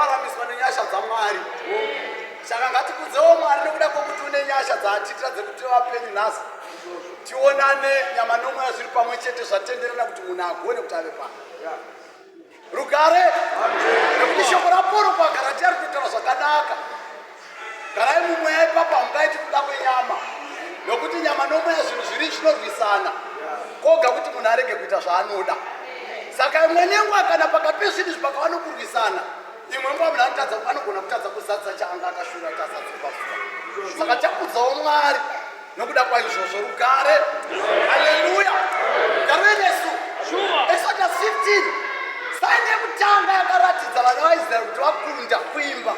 Tinoraramiswa nenyasha dzaMwari. Saka ngatikudzewo Mwari nekuda kwokuti une nyasha dzaatiitira dzekuti tive vapenyu nhasi. Tionane nyama nomweya zviri pamwe chete zvatenderana kuti munhu agone kuti ave pano. Rugare. Nekuti shoko raPauro kuvaGaratia rinotaura zvakanaka. Garai mumweya ipapo hamungaiti kuda kwenyama. Nokuti nyama nomweya zvinhu zviri zvinorwisana. Koga kuti munhu arege kuita zvaanoda. Saka imwe nenguva kana pakati pezvinhu izvi pakava nokurwisana, imwe nguva munhu anotadza anogona kutadza kuzadzisa chaanga akashura kuti azadze pazuva. Saka takudzawo Mwari nokuda kwaizvozvo rugare. Haleluya. Rugare nesu. Exodus 15 saini yekutanga yakaratidza vana vaIsraeri kuti vakunda kuimba.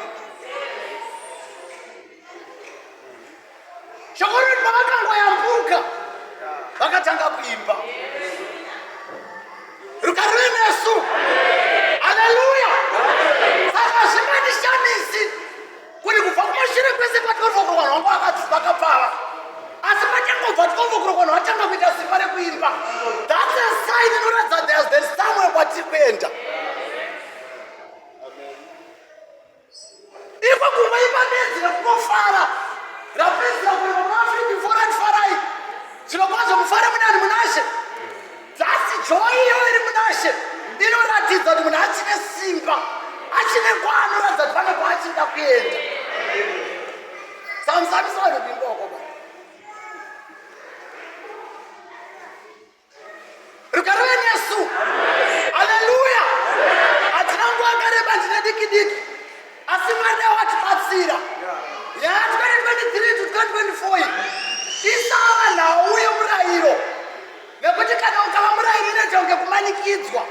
Shoko rinoti pavakangoyambuka vakatanga kuimba. Rugare nesu. Haleluya. Saka zvinganishamisi kuti kubva kumashure kwese kwatinofokorwa vanhu vanga vakapfava asi pachangobva tikofokorwa vanhu vatanga kuita simba rekuimba. That's a sign inoratidza there's somewhere kwatiri kuenda. Iko kungoimba bedzi nekungofara rapedzera kureva muAfrica mfora ndifarai zvirokwazvo mufare munani munashe dzasi joy iyo iri munashe inoratidza kuti munhu achine simba achine kwaanoratidza kuti pane kwaachida kuenda samusamisa vanhu kuimba wakwaba Rugare nesu. Haleluya. Hatina nguva yakareba ndine diki diki. Asi Mwari dai watibatsira. Nyaya 2023 to 2024 iyi isava nhau yemurayiro. Nekuti kana ukava murayiro inoita kunge kumanikidzwa.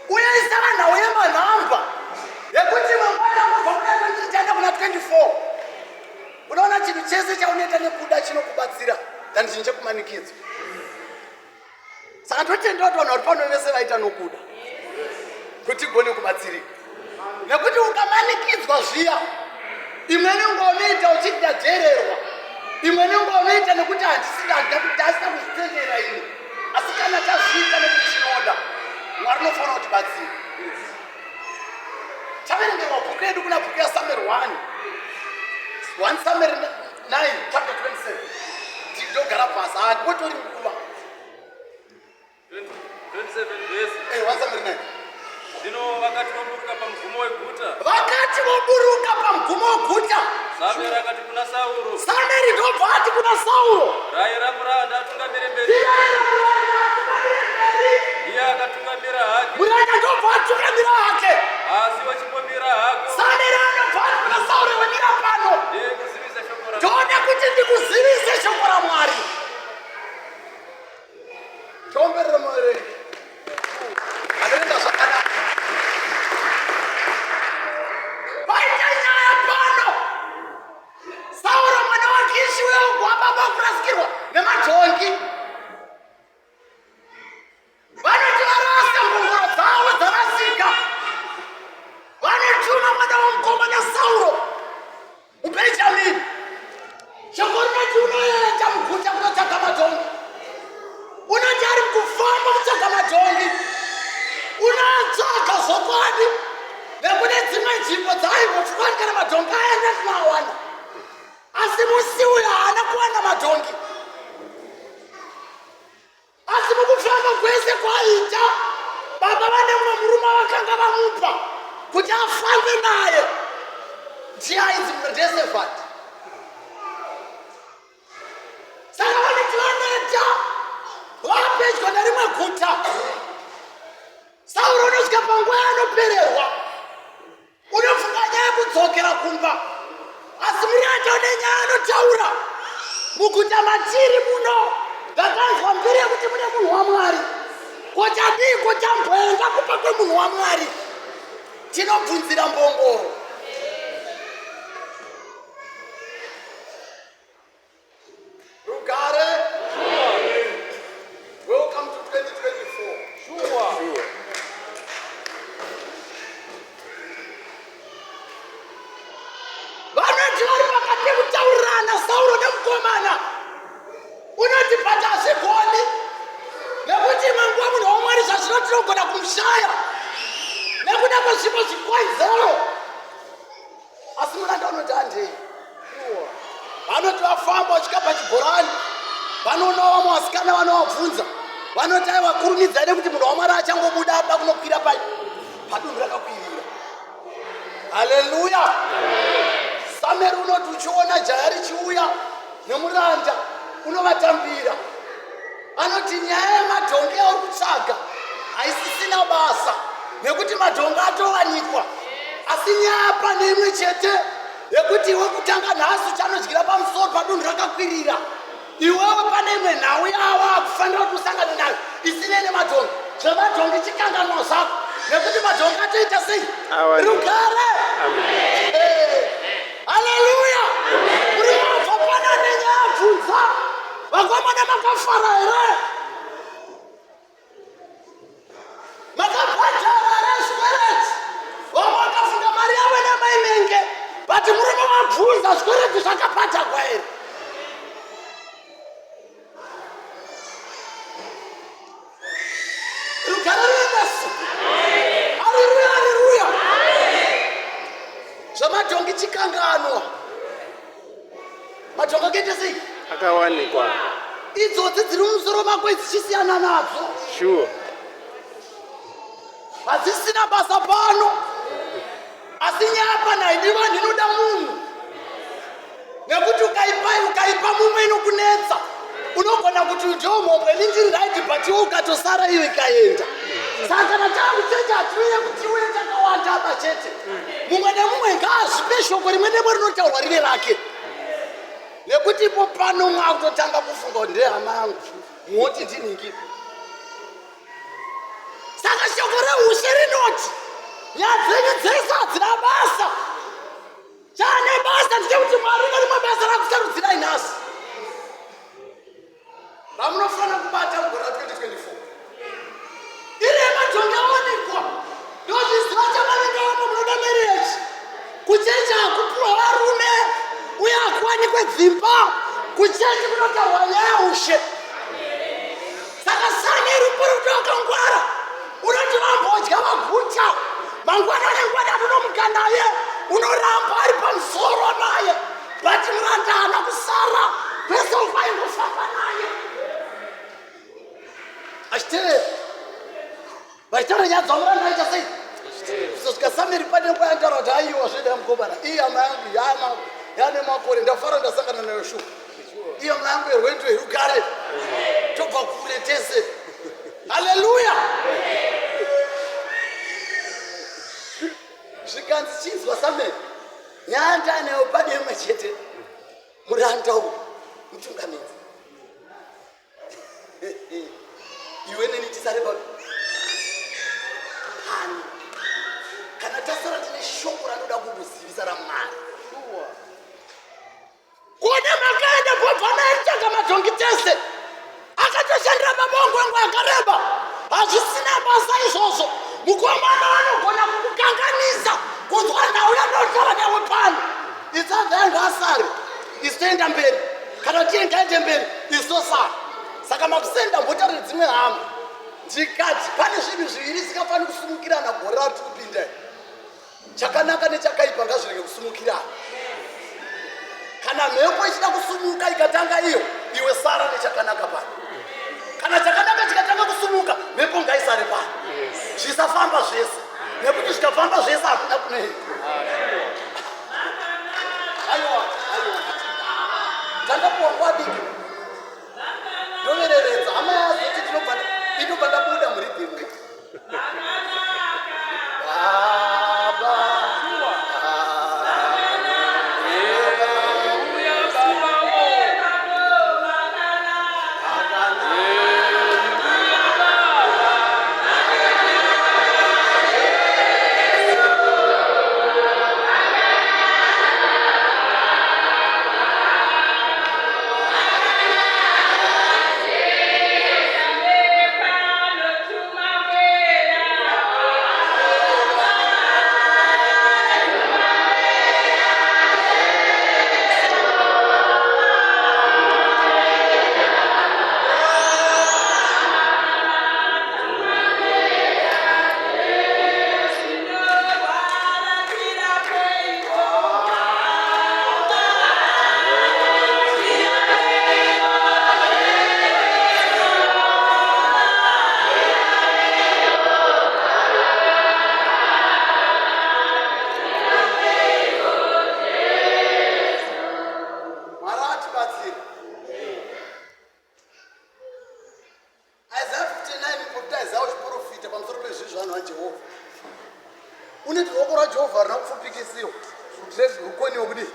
Uye isava nhau yemanhamba yekuti mangwana kubva kuna 23 taenda kuna 24. Unoona chinhu chese chaunoita nekuda chinokubatsira than chinhu chekumanikidzwa. Saka totenda kuti vanhu vari pano vese vaita nokuda kuti igone kubatsirika. Nekuti ukamanikidzwa zviya imwe nenguva unoita uchiti ndadhererwa, imwe nenguva unoita nekuti handisina handisina kuzvitendera ini. Asi kana tazviita nekuti tinoda, Mwari unofanira kutibatsira. Taverengerwa bhuku yedu kuna bhuku yaSamueri 1. 1 Samueri 9 chapter 27. Ndogara pasi, handikotori nguva. 27 verse. Eh, 1 Samueri 9. Zvino vakati voburuka pamugumo weguta. Vakati voburuka pamugumo weguta. Samueri akati kuna Sauro. Samueri ndobva ati kuna Sauro. Raira muranda atungamire mberi. Raira muranda atungamire mberi. Iye akatungamira hake. Muranda ndobva atungamira hake. Asi wachimbomira hako. Samueri anobva ati kuna Sauro iwe mira pano. Ndikuzivise shoko raMwari. Ndoda kuti ndikuzivise shoko raMwari. Tiomberere muverengi. Anoenda zvakanaka. Paita nyaya pano. Sauro mwana waKishi uyo wababa kurasikirwa nemadhongi. Vanoti varasa mbongoro dzavo dzarasika. Vanotuma mwana womukomana Sauro muBhenjamini. Shoko rinoti unoenda muguta kunotsvaga madhongi. Unoti ari kufamba kutsvaga madhongi. Unotsvaga zvokwadi nekune dzimwe nzvimbo dzaaimbofuka kana madhongi aenda tinoawana. Asi musi uyo haana kuwana madhongi. Asi mukufamba kwese kwaita, baba vane mumwe murume vakanga vamupa kuti afambe naye, ndiye ainzi Mredesevhati. Saka vanoti vaneta vapedyo nerimwe guta, Sauro unosvika panguva yaanopererwa. Unofunga nyaya yekudzokera kumba, asi muranda une nyaya anotaura. Muguta matiri muno ndakanzwa mbiri yekuti mune munhu waMwari. Ko tadii ko tamboenda kumba kwemunhu waMwari tinobvunzira mbongoro. Rugare. Welcome to 2024. Sure. Vanoti vari pakati pekutaurirana Sauro nemukomana unoti but hazvigoni nekuti imwe nguva munhu waMwari zvazvino tinogona kumushaya nekuda kwezvipo zvikwa Chikonzero asi muranda unoti handei. Vanoti vafamba vasvika pachibhorani vanoona vamwe vasikana vanovabvunza vanoti aiwa kurumidzai nekuti munhu waMwari achangobuda ada kunokwira pai padunhu rakakwirira. Haleluya! Samueri unoti uchiona jaya richiuya nemuranda unovatambira. Anoti nyaya yemadhongi yauri kutsvaga haisisina basa nekuti madhongi atowanikwa, asi nyaya pane imwe chete yekuti iwe kutanga nhasi uchanodyira pamusoro padunhu rakakwirira. Iwewe pane imwe nhau yawa kufanira kuti usangane nayo isinei nemadhongi. Zvemadhongi chikanganwa zvako nekuti madhongi atoita sei? Rugare. Haleluya! Uri wabva pana nenyaya bvunza. Vakomana makafara here? Makabhadhara here zvikwereti? Vamwe vakafunga mari yavo namainenge, but murume wabvunza zvikwereti zvakabhadhagwa here? Rugare rwenesu. Haleluya, haleluya. Zvamadhongi chikanganwa. Madhongi akaita sei? Akawanikwa. Idzodzi dziri mumusoro mako dzichisiyana nadzo. Sure. Hadzisina basa pano. Asi nyaya pana haidi vanhu inoda munhu. Nekuti ukaipa ukaipa mumwe inokunetsa. Unogona kuti ndiwo mhombwe ini ndiri right but iwe ukatosara iyo ikaenda. Saka kana takuchecha hatiuye kuti iwe takawanda apa chete. Mumwe nemumwe ngaazvipe shoko rimwe nemwe rinotaurwa rive rake. Nekuti ipo pano mwakutotanga kufunga kuti ndehama yangu moti ndinhingi. Saka shoko reushe rinoti nyaya dzenyu dzese hadzina basa. Chane basa ndechekuti Mwari une rimwe basa rakusarudzirai nhasi ramunofanira kubata mugore ra 2024. Iri yemadhongi awanikwa ndozviziva chamavinga vamwe munoda marriage kuchechi hakupiwa varume uye hakuwanikwe dzimba kuchechi kunotaurwa nyaya ushe. Saka sane ruporuto wakangwara unoti vambodya vaguta mangwana nengwana unomuka naye unoramba ari pamusoro naye but muranda haana kusara kwese uko aingofamba naye achiteera vachitaura nyaya dzamuranda aita sei kusvika sameri pane nguva yantaura kuti aiwa zveda mukomana iyi hama yangu yama yane makore ndafara ndasangana nayo shuwa iyo hama yangu yerwendo yerugare tobva kure tese haleluya zvikanzi chinzwa sameri nyaya ndanayo pane imwe chete muranda uyu mutungamidzi iwe neni tisare papi pano kana tasara tine shoko ranoda kukuzivisa ramwari kune makaenda bobva naitsvaga madhongi tese akatoshandira baba wangu wangu akareba hazvisina basa izvozvo mukomana anogona kukukanganisa kunzwa nhau yandotaura newe pano Isanzai ngaasare isu toenda mberi kana tiye ngaende mberi isu tosara. Saka makuseni ndambotaura nedzimwe hama ndikati pane zvinhu zviviri zvisingafaniri kusumukirana gore ratiri kupinda iri. Chakanaka nechakaipa ngazvirege kusumukirana. Kana mhepo ichida kusumuka ikatanga iyo, iwe sara nechakanaka pano. Kana chakanaka chikatanga kusumuka, mhepo ngaisare pano. Zvisafamba zvese nekuti zvikafamba zvese hakuna kunoenda. Aiwa, aiwa. Tandapuwa nguva diki. Ndovereredza hama yazoti tinobva inobva ndabuda muridhimu. Baba. Unoti ruoko rwaJehovha haruna kupfupikisiwa kuti rukoniwe kudii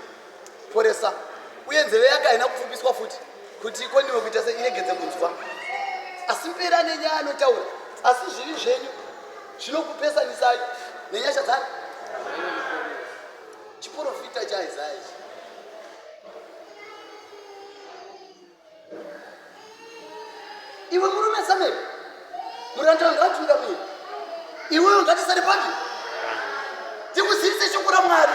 poresa, uye nzeve yake haina kupfupiswa futi kuti ikoniwe kuita se iregedze kunzwa. Asi mberi ane nyaya anotaura, asi zvivi zvenyu zvinokupesanisai nenyasha dzani. Chiporofita chaIsaya ichi. Iwe murume Samuel, muranda wangu ngatungamire. Iwewe ngatisare papi? Tikuzivise shoko raMwari.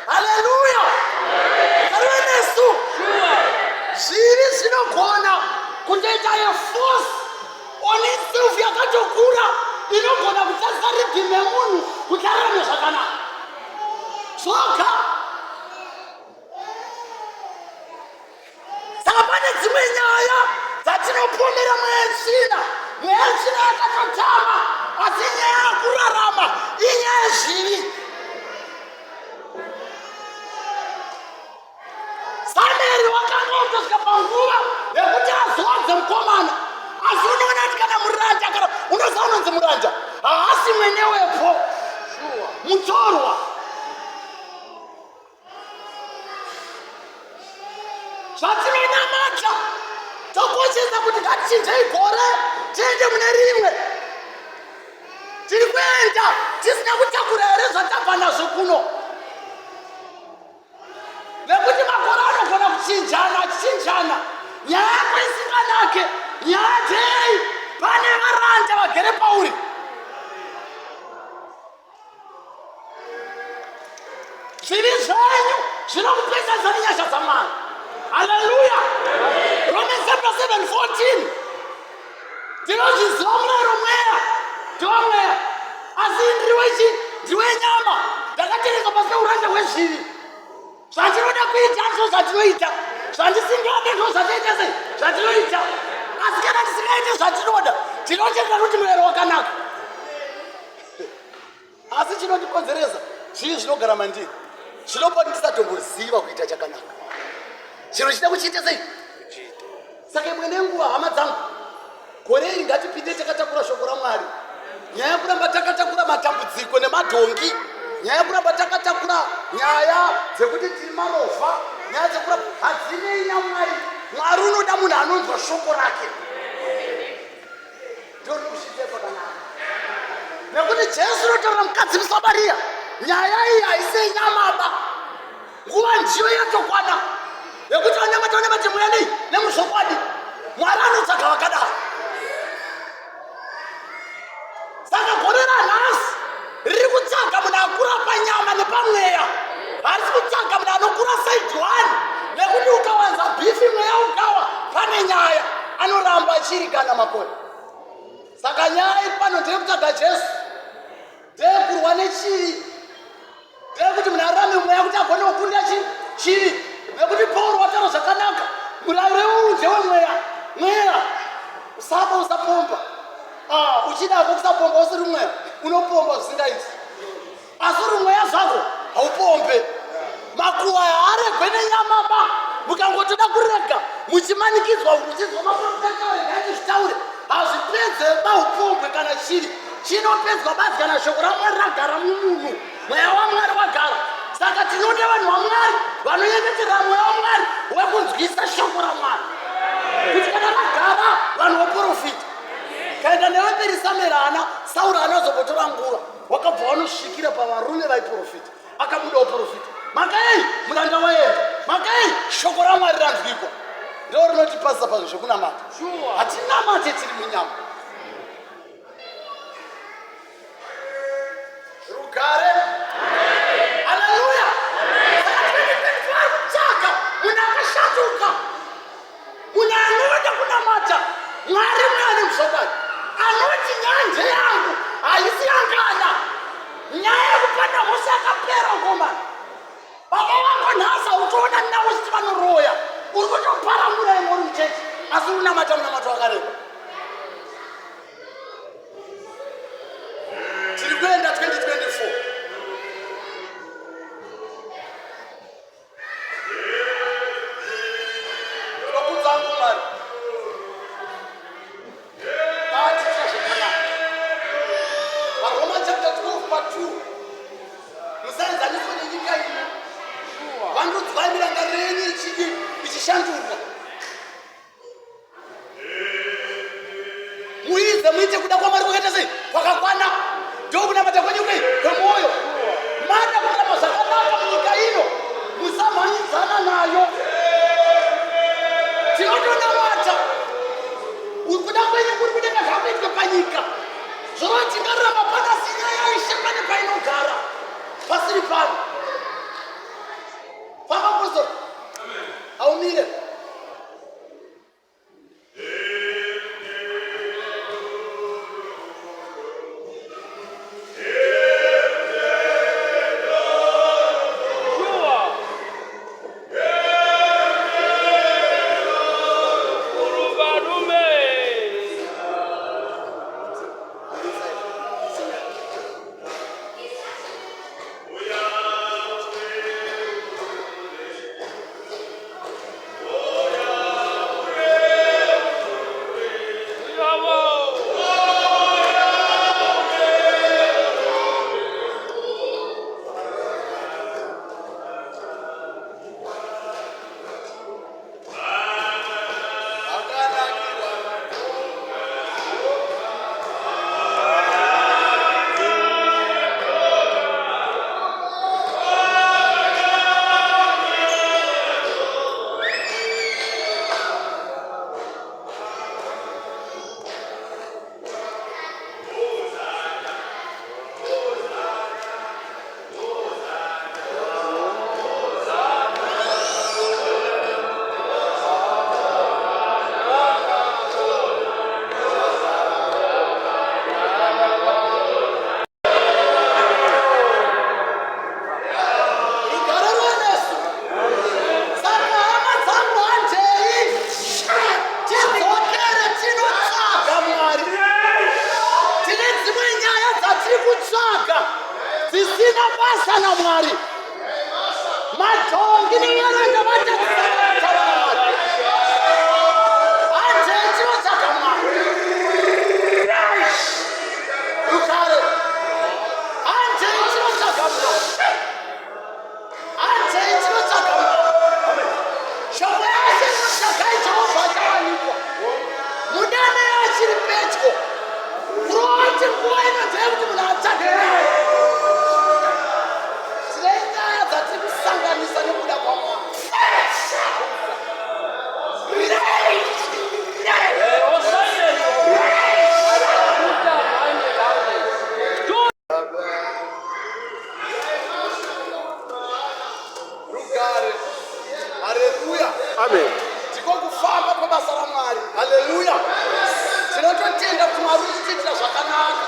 Haleluya! Mwari nesu. Zvivi zvinogona kutoita a force on itself yakatokura inogona kutadzisa rhythm yemunhu kuti ararame zvakanaka. Zvoga Saka pane dzimwe nyaya dzatinopomera mweya yetsvina. Mweya yetsvina yakatotama, asi nyaya yekurarama inyaya yezvivi. Samueri wakanga otosvika panguva yekuti azowadze mukomana, asi unoona kuti kana muranja kana unoziva unonzi muranja haasi mwene wepo, mutorwa. Zvatinonamata tokoshesa kuti ngatichinjei gore tiende mune rimwe. Tiri kuenda tisina kutakura here zvatabva nazvo kuno? Nekuti makore anogona kuchinjana achichinjana, nyaya yako isinganake. Nyaya dzei? Pane varanda vagere pauri. Zvivi zvenyu zvinokupesesa nenyasha dzaMwari. Haleluya! Romans chapter 7 14. Tinozviziva murayiro mweya, ndiwo mweya, asi ndiri wechi, ndiri wenyama, ndakatengeswa pasi peuranda hwezvivi. Zvandinoda kuita ndizvo zvandinoita, zvandisingade ndizvo zvandiita sei, zvandinoita. Asi kana ndisingaiti zvandinoda, ndinotenda kuti murayiro wakanaka. Asi chinondikonzeresa zvii zvinogara mandiri zvinopa kuti ndisatomboziva kuita chakanaka. Chiro chida kuchiita sei? Saka imwe nenguva, hama dzangu, gore iri ngatipinde takatakura shoko raMwari. Nyaya yekuramba takatakura matambudziko nemadhongi, nyaya yekuramba takatakura nyaya dzekuti tiri marovha, nyaya dzekuramba hadzinei naMwari. Mwari unoda munhu anonzwa shoko rake. Ndinokusvitsa pakanaka. Nekuti Jesu unotaura mukadzi muSamaria, nyaya iyi haisi yenyamaba. Nguva ndiyo yatokwana yekuti vanamata vanamate mweya nei nemuzvokwadi. Mwari anotsvaga vakadaro. Saka gore ranhasi riri kutsvaga munhu akura panyama nepamweya, harisi kutsvaga munhu anokura side one, nekuti ukawanza bhifi mweya ukawa pane nyaya anoramba achirikana makore. Saka nyaya iri pano ndeyekutsvaga Jesu, ndeyekurwa nechivi. Ndeyekuti munhu ararame mumweya kuti agone kukunda chivi. Nekuti Pauro wataura zvakanaka, murayiro iwowu ndewemweya. Mweya usaba usapomba. Ah, uchida hako kusapomba usiri mweya, unopomba zvisingaiti. Asi uri mweya zvako haupombe. Makuwa haaregwe nenyama ba. Mukangotoda kurega muchimanikidzwa muchinzwa maprofita taure ngaitizvitaure hazvipedze ba upombwe kana chivi. Chinopedzwa badzi kana shoko raMwari ragara mumunhu, mweya waMwari wagara. Saka tinoda vanhu vaMwari vanonyengeterera mweya waMwari wekunzwisa shoko raMwari kuti kana ragara vanhu voprofita. Kaenda newe mberi Samueri haana Sauro haana kuzombotora nguva, wakabva wanosvikira pavarume vaiprofita, akabuda oprofita. Mhaka yei? Muranda waenda. Mhaka yei? Shoko raMwari ranzwikwa. Ndiro rinotipasisa pazvinhu zvekunamata. Hatinamate tiri munyama. Rugare. Haleluya. Saka 2024 ari kutsvaga munhu akashanduka, munhu anoda kunamata Mwari mweya nemuzvokwadi, anoti nyaya yangu haisi yangana. Nyaya yekupanda mhosva yakapera ngomana. Baba vangu nhasi hautoona navo chiti vanoroya, uri kutoparamura imwe uri muchechi asi uri kunamata munamato wakareba. Tiri kuenda 2024. Ndinokudza hangu Mwari. Atiita zvakanaka. VaRoma chapter Number 2, musaenzaniswe nenyika ino. Vandudzwai mirangariro yenyu ichidi ichishandurwa. Muidze muite kuda kwaMwari kwakaita sei? Kwakakwana. Ndokunamata kwenyu kwei? Kwemwoyo. Mada kurarama zvakanaka munyika ino, musamhanyidzana nayo. Tinotonamata kuda kwenyu kuri kudenga zvakuitwe panyika. Zvoro tingararama pano asi nyaya yaIshe pane painogara pasiri pano. Famba Apostle. Haumire. Rugare rwenesu. Saka hama dzangu, handei tidzokere tinotsvaga Mwari. Tine dzimwe nyaya dzatiri kutsvaga dzisina basa naMwari. Madhongi nevaranda vatadzisana kutaura naMwari. Handei tinotsvaga Mwari. Rugare. Handei tinotsvaga Mwari. Handei tinotsvaga Mwari. Shoko yashe inotsvagai Jehovha achawanikwa. Mudane achiri pedyo. Kurova nguva ino ndeyekuti munhu atsvage Mwari. Tine nyaya dzatiri kusanganisa nekuda kwaMwari. Rugare. Haleluya. Amen. Ndiko kufamba kwebasa raMwari. Haleluya. Tinototenda kuti Mwari uri kutiitira zvakanaka.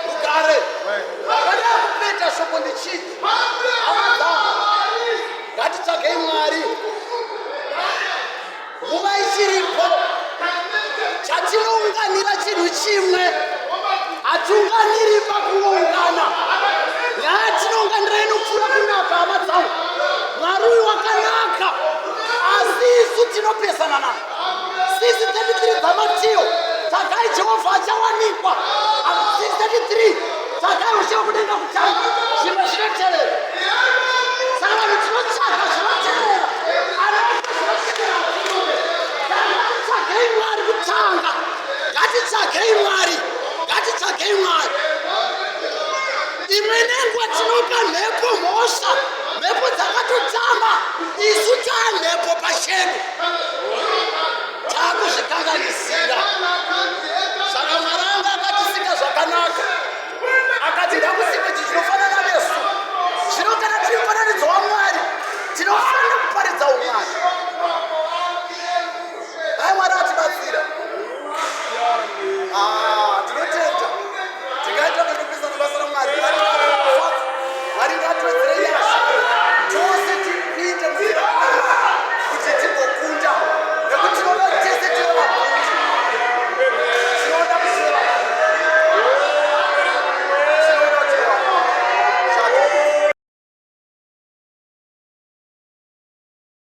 Rugare. Zvakadai kupeta shoko ndichiti, hama dzangu, ngatitsvagei Mwari nguva ichiripo. Chatinounganira chinhu chimwe, hatiunganiri pakungoungana. Nyaya yatinounganira inopfuura kunaka, hama dzangu. Mwari uyu wakanaka, asi isu tinopesana naye. 6:33 dzaMatiyo, tsvagai Jehovha achawanikwa. 6:33, tsvagai ushe hwekudenga kutanga, zvimwe zvinotevera. Saka vanhu tinotsvaga zvinotevera, anoita zvinotevera hatinode. Ngatitsvagei Mwari kutanga. Ngatitsvagei Mwari. Ngatitsvagei Mwari. Imwe nenguva tinopa mhepo mhosva. Mhepo dzakatotama, isu taamhepo pachedu,takuzvikanganisira. Saka Mwari anga akatisika zvakanaka, akati ndakusika